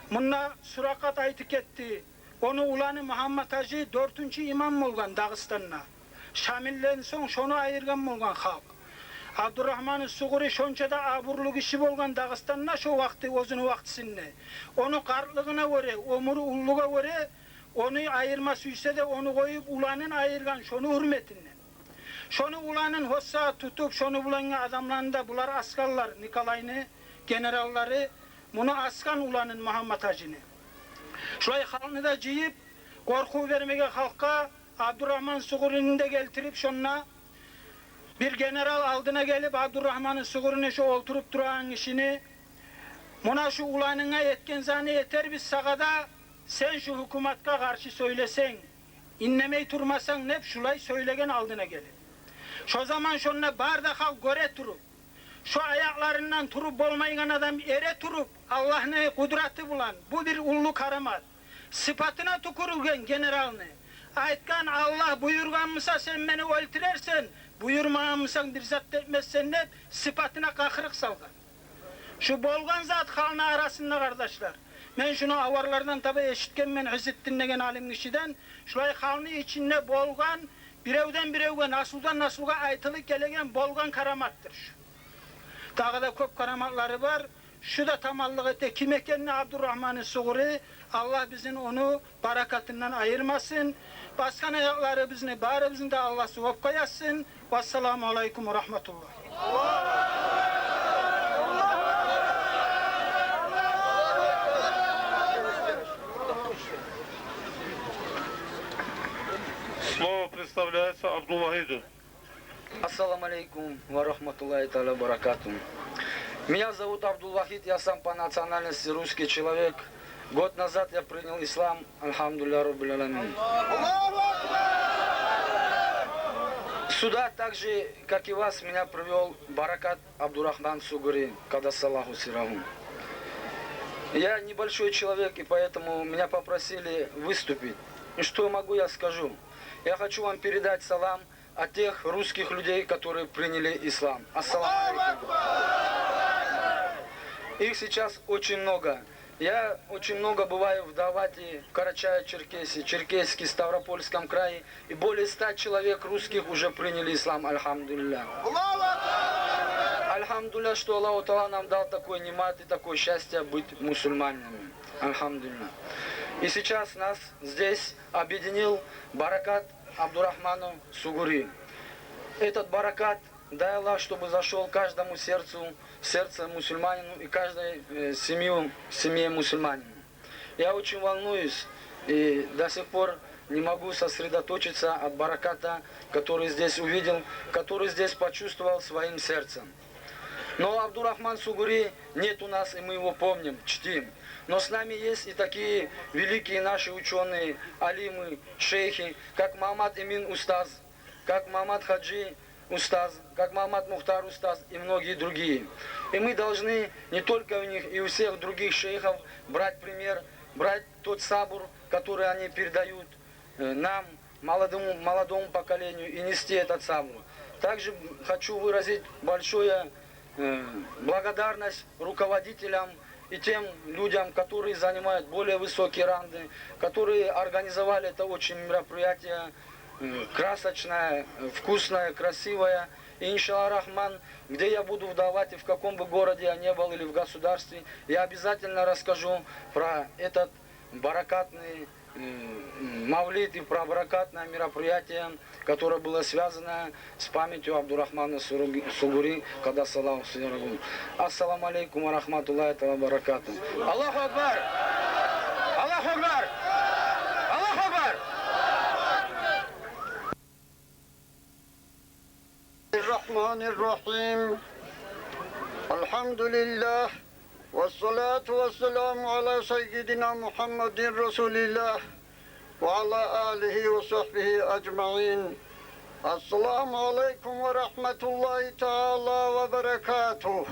Мунда Суракъат айтып гетди. Ону уланы Магьаммат-гьажи дёртюнчю имам болгъан Дагъыстанда. Шамилден сонг шону айыргъан болгъан халкъ. Абдуррагьман ас-Сугъури шонча да абурлу гиши болгъан Дагъыстанда шо вакъти, оьзюню вакътисинде. Ону къартлыгъына гёре, оьмюрю уллугъа гёре, ону айырма сюйсе де, ону къоюп, уланын айыргъан шону гьюрметинден. Шону уланын гьоссагъат тутуп, шону булангъы адамланы да, булар аскъанлар, Николайны генераллары, муну аскъан уланын Магьаммат-гьажини. Шулай халкъны да жыйып, къоркъув бермеге халкъгъа, Абдуррагьман Сугъурини де гелтирип шонда, бир генерал алдына гелип, Абдуррагьман Сугъурини, шо олтуруп турагъан гишини: «Муна шу уланынга этген затны этербиз сагъа да, сен шу гьукуматгъа къаршы сёйлесенг, иннемей турмасанг», — деп, шулай сёйлеген алдына гелип. Шо заман шонда бары да халкъ гёре туруп, шо аякъларындан туруп болмайгъан адам эре туруп, Аллагьны къудраты булан, бу бир уллу карамат. Сыпатына тюкюрюлген генералны. Айтгъан: «Аллагь буюргъан буса, сен мени оьлтюрерсен, буюрмагъан бусанг, бир зат да этмессен», — деп, сыпатына къахырыкъ салгъан. Шу болгъан зат халкъны арасында, къардашлар. Мен шуну аварлардан таба эшитгенмен, Иззитдин деген алим гишиден. Шулай халкъны ичинде болгъан, биревден биревге, наслудан наслугъа айтылып гелеген, болгъан караматдыр шу. Дагъы да кёп караматлары бар. Шу да таманлыкъ эте ким экенине Абдурагьман Сугъури, Аллагь бизин ону баракатындан айырмасын. Басгъан аякъларыбызны барыбызны да Аллагь сувапгъа язсын. Вассаламу алайкум ва рагьматуллагь. Слово предоставляется Абдулвахиду. Ассаламу алейкум ва рахматуллахи тааля ва баракатух. Меня зовут Абдулвахид, я сам по национальности русский человек. Год назад я принял ислам, альхамдулилля раббиль алямин. Сюда так же, как и вас, меня привёл Баракат Абдурахман Сугури, каддасаллаху сирраху. Я небольшой человек, и поэтому меня попросили выступить. И что могу, я скажу. Я хочу вам передать салам от тех русских людей, которые приняли ислам. Ассаламу алейкум. Их сейчас очень много. Я очень много бываю в Давате, в Карачаево-Черкесии, Черкесии, Ставропольском крае, и более ста человек русских уже приняли ислам, альхамдулилля. Альхамдулилля, что Аллаху Тааля нам дал такой ниъмат и такое счастье быть мусульманинами. Альхамдулилля. И сейчас нас здесь объединил баракат Абдурахману Сугури. Этот баракат, дай Аллах, чтобы зашёл каждому сердцу, сердце мусульманину и каждой, э, семью, семье мусульманину. Я очень волнуюсь и до сих пор не могу сосредоточиться от бараката, который здесь увидел, который здесь почувствовал своим сердцем. Но Абдурахман Сугури нет у нас, и мы его помним, чтим. Но с нами есть и такие великие наши учёные, алимы, шейхи, как Мамад Эмин устаз, как Мамад Хаджи устаз, как Мамад Мухтар устаз и многие другие. И мы должны не только у них, и у всех других шейхов брать пример, брать тот сабур, который они передают, э, нам, молодому, молодому поколению, и нести этот сабур. Также хочу выразить большое, э, благодарность руководителям и тем людям, которые занимают более высокие ранги, которые организовали это очень мероприятие, э, красочное, э, вкусное, красивое. И, иншаллах рахман, где я буду в Давате, в каком бы городе я не был или в государстве, я обязательно расскажу про этот баракатный, э, мавлид и про баракатное мероприятие, которое было связано с памятью Абдурахмана Суруги-, Сугури, каддасаллаху сирраху. Ассаламу алейкум ва рахматуллахи тааля ва баракатух. Аллаху акбар! Аллаху акбар! Аллаху акбар! الرحمن الرحيم. الحمد لله، والصلاة والسلام على سيدنا محمد رسول الله، وعلى آله وصحبه أجمعين. السلام عليكم ورحمة الله تعالى وبركاته.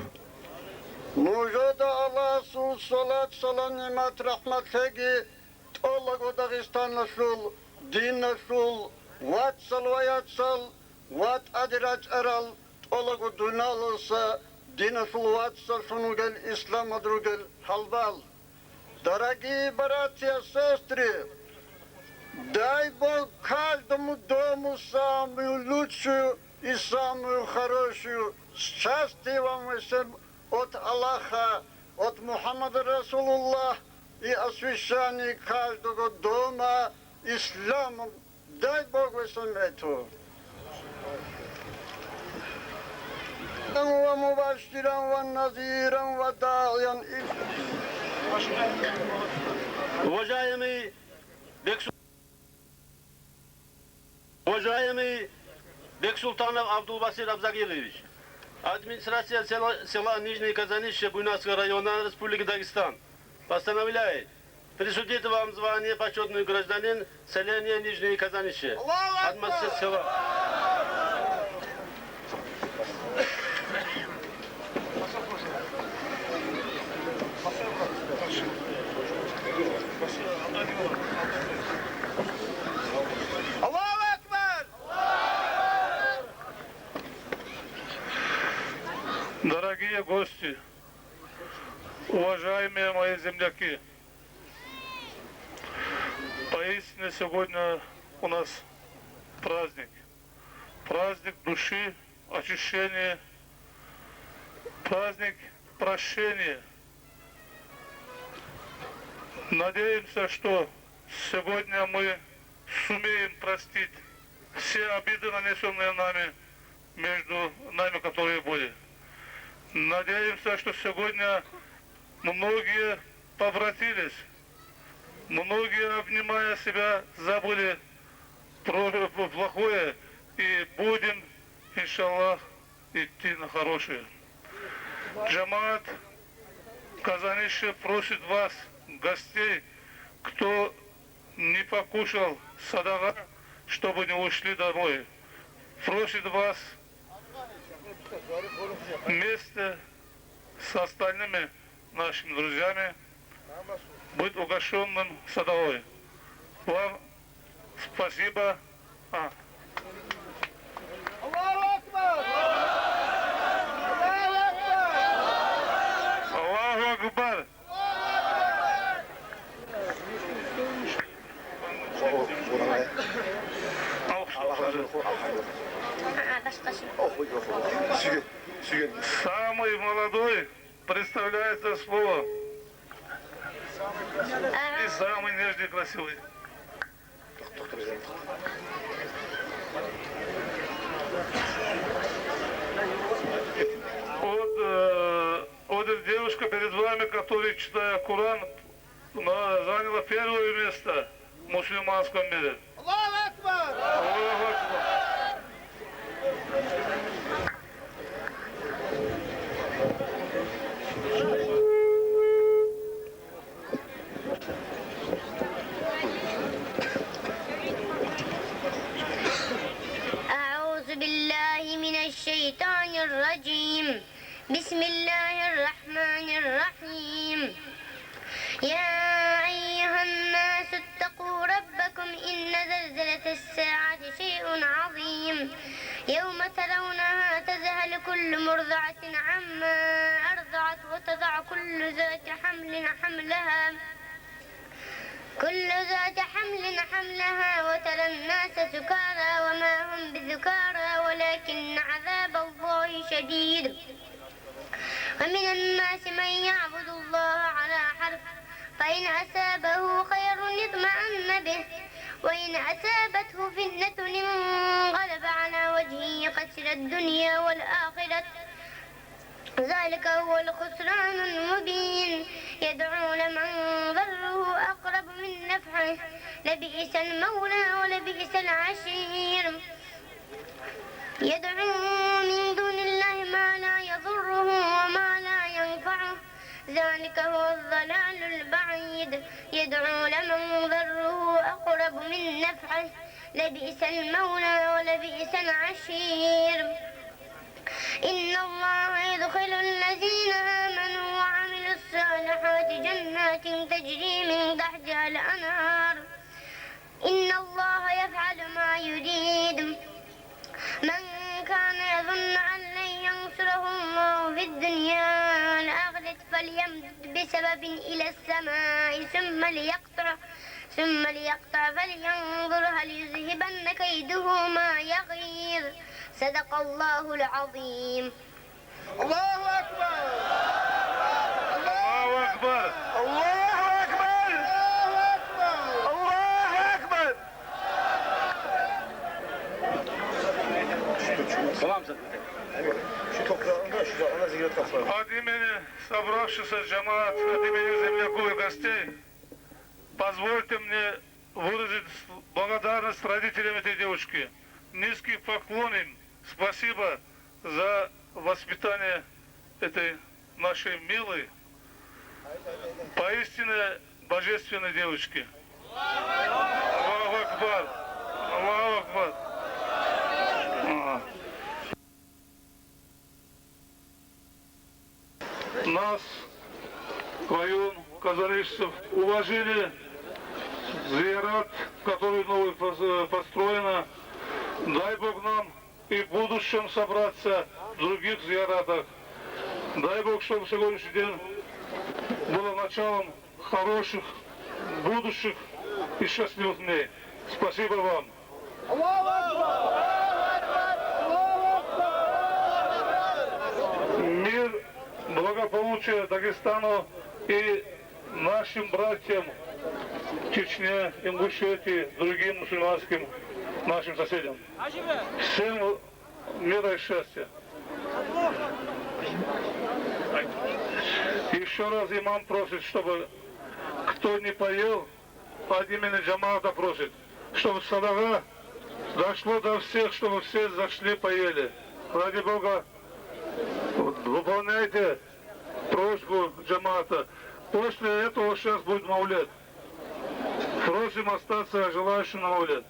Мужеда Аллагьсуз салат, салам, ниъмат, рагьмат леги тӀолагъу Дагъыстанлашул, динлашул, ватсал ва ятсал, ватӀадирачарал, тӀолагъу дюньяласа динлашул ватсал, шунугел ислам адругел гьалвал. Дорогие братья, сестры, дай Бог каждому дому самую лучшую и самую хорошую, счастье вам всем от Аллаха, от Мухаммада Расулуллах и освящение каждого дома исламом. Дай Бог всем это. ومبشرا ونذيرا وداعيا إلى Уважаемый Бексу-, уважаемый Бексултанов Абдулбасир Абзагирович, администрация села, села Нижнее Казанище Буйнакского района Республики Дагестан постановляет присудить вам звание почётный гражданин селения Нижнее Казанище. Аллаху акбар! Администрация села. Аллаху акбар! Дорогие гости, уважаемые мои земляки, поистине сегодня у нас праздник. Праздник души, очищения, праздник прощения. Надеемся, что сегодня мы сумеем простить все обиды, нанесённые нами, между нами, которые были. Надеемся, что сегодня многие повратились, многие, обнимая себя, забыли про плохое, и будем, иншаллах, идти на хорошее. Джамаат Казанище просит вас, гостей, кто не покушал садагъа, чтобы не ушли домой, просит вас вместе с остальными нашими друзьями быть угощённым садагой. Вам спасибо. А. Аллаху акбар! Аллаху акбар! Алгъаш. Алгъаш. Ага, башгъа шей. Охуй, охуй. Сюйген, сюйген. Самый молодой представляется слово. И самый нежный, красивый. Вот, э, вот эта девушка перед вами, которая, читая Коран, она заняла первое место в мусульманском мире. Аллаху акбар! Аллаху акбар! أعوذ بالله من الشيطان الرجيم. بسم الله الرحمن الرحيم. يا أيها الناس اتقوا ربكم إن زلزلة الساعة شيء عظيم. يوم ترونها تذهل كل مرضعة عما أرضعت وتضع كل ذات حمل حملها، كل ذات حمل حملها وترى الناس سكارى وما هم بسكارى ولكن عذاب الله شديد. ومن الناس من يعبد الله على حرف فإن أصابه خير اطمأن به وإن أصابته فتنة انقلب على وجهه خسر الدنيا والآخرة ذلك هو الخسران المبين. يدعو لمن ضره أقرب من نفعه لبئس المولى ولبئس العشير. يدعو من دون الله ما لا يضره وما لا ينفعه ذلك هو الضلال البعيد. يدعو لمن ضره أقرب من نفعه لبئس المولى ولبئس العشير. إن الله يدخل الذين آمنوا وعملوا الصالحات جنات تجري من تحتها الأنهار إن الله يفعل ما يريد. من كان يظن أن لن ينصره الله في الدنيا والآخرة فليمدد بسبب إلى السماء ثم ليقطع، ثم ليقطع فلينظر هل يذهبن كيده ما يغيظ. صدق الله العظيم. Аллаху акбар! Аллаху акбар! Аллаху акбар! Аллаху акбар! От имени собравшихся джамаат, от имени земляков и гостей позвольте мне выразить благодарность родителям этой девочки. Низкий поклон им. Спасибо за воспитание этой нашей милой, поистине божественной девочки. Аллаху акбар! Аллаху акбар! Ага. Нас, район казанишцев, уважили, зиярат, который новый пос-, э, построена. Дай Бог нам и в будущем собраться в других зияратах. Дай Бог, чтобы сегодняшний день было началом хороших, будущих и счастливых дней. Спасибо вам. Мир, благополучие Дагестану и Нашим братьям в Чечне, Ингушетии, другим мусульманским нашим соседям. Всем мира и счастья. Ещё раз имам просит, чтобы кто не поел, от имени джамаата просит, чтобы садага дошло до всех, чтобы все зашли, поели. Ради Бога, выполняйте просьбу джамаата. После этого сейчас будет мавлет. Просим остаться желающим на мавлет.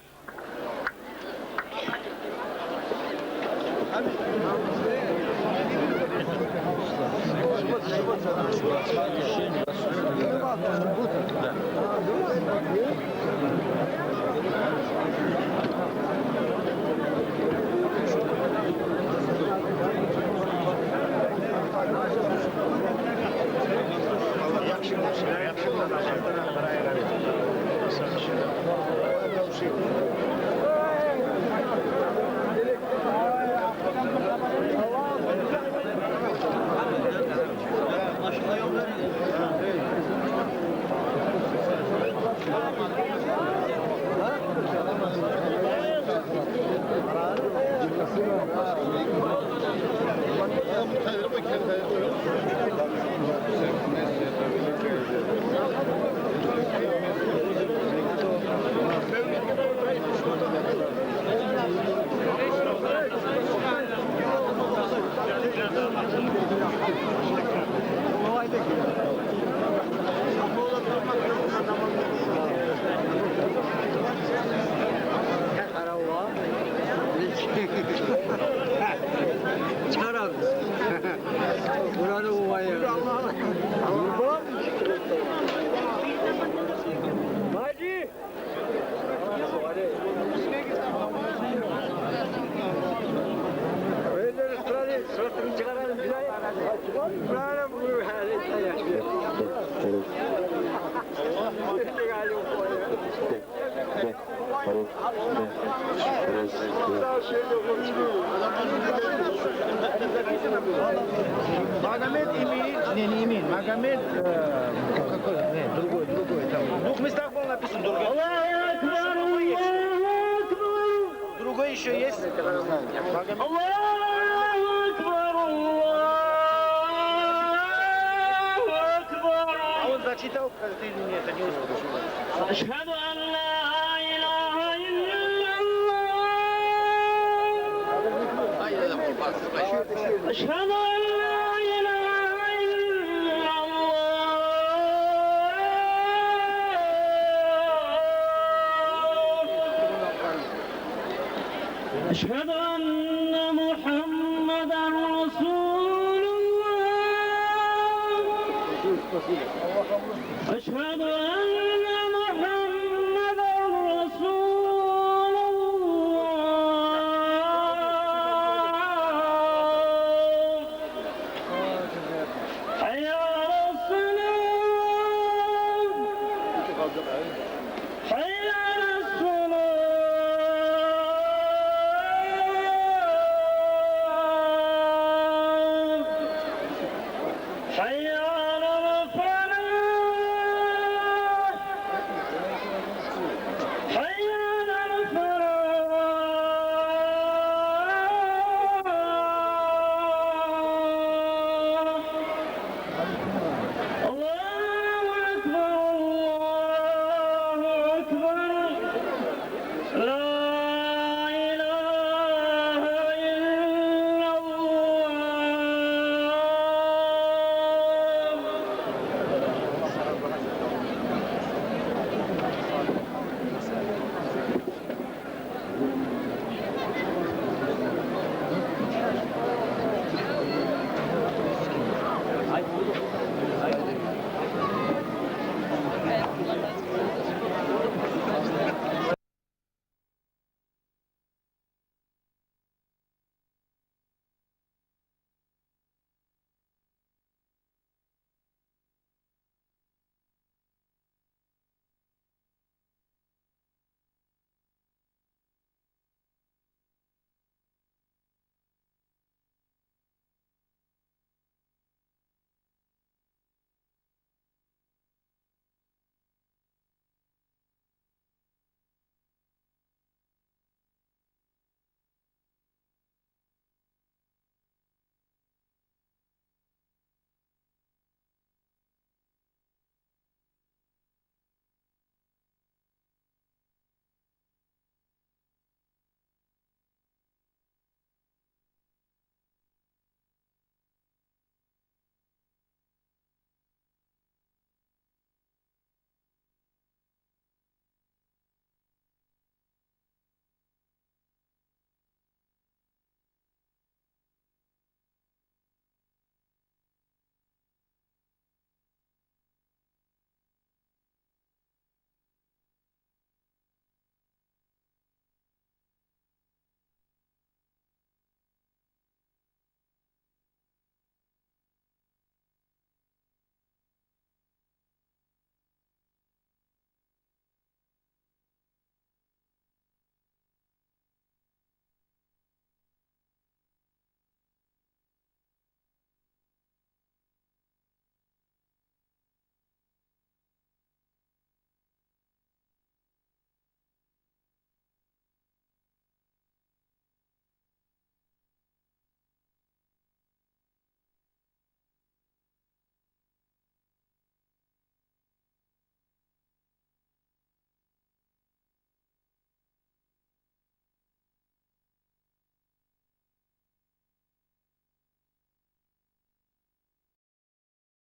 Чыгъарабыз. Къураны угъайы. Мажи! Оьзлери сырады, сыртын чыгъарады, билай. Къураны угъайы. Магомед Эмин, не, не Эмин, Магомед, э, какой, не, другой, другой, там. В двух местах был написан другой. Аллаху акбар, Аллаху акбар. Другой ещё есть? Магомед. Аллаху акбар, Аллаху акбар. А он зачитал? Скажи, ты или нет, это не услышал. أشهد أن لا إله إلا الله. أشهد أن لا إله إلا الله. أشهد أن محمدا رسول الله. أشهد أن محمدا رسول الله. حي على الصلاة. حي على الصلاة. حي